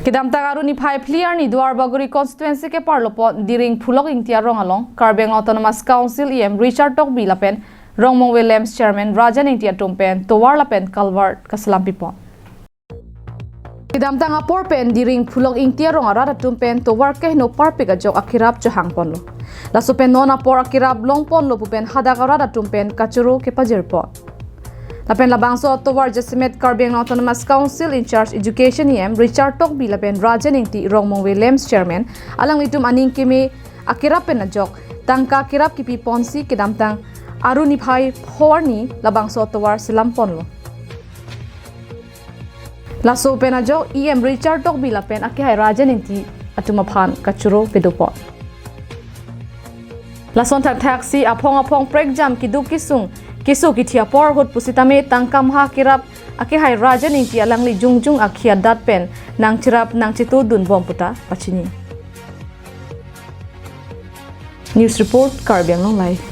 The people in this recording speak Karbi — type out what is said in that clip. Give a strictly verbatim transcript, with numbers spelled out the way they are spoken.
Kedamtang Aru niphai phli arni Duar Bagori constituency keparlopon Diring Phulok Ingti arong along Karbi Anglong Autonomous Council E M Richard Tokbi lapen Rongmongve LAMPS Chairman Rajen Ingti atum pen tovar lapen culvert kaselam pipon. Kedamtang apor pen Diring Phulok Ingti arong arat atum pen tovar keheno parpik ajok akerap chohangponlo. Laso pen non apor akerap longponlo pu pen hadak arat atum pen kachoro kepajirpon. Lapen labangso tovar jasemet Karbi Anglong Autonomous Council in charge Education E M Richard Tokbi lapen Rajen Ingti, Rongmongve LAMPS Chairman, alanglitum aning keme akerap pen ajok tangka kerap kipiponsi kedamtang Aru niphai pho arni labangso tovar selamponlo. Laso pen ajok E M Richard Tokbi lapen akehai Rajen Ingti atum aphan kachoro pedopon. Lason thakthaksi aphong aphong prekjam keduk kesung keso kethi apor ahut pusitame tangka maha kerap akehai Rajen Ingti alangli jongjung akhi adat pen nangcherap nangchetudunbom puta pachini. News report, Karbi Anglong Live.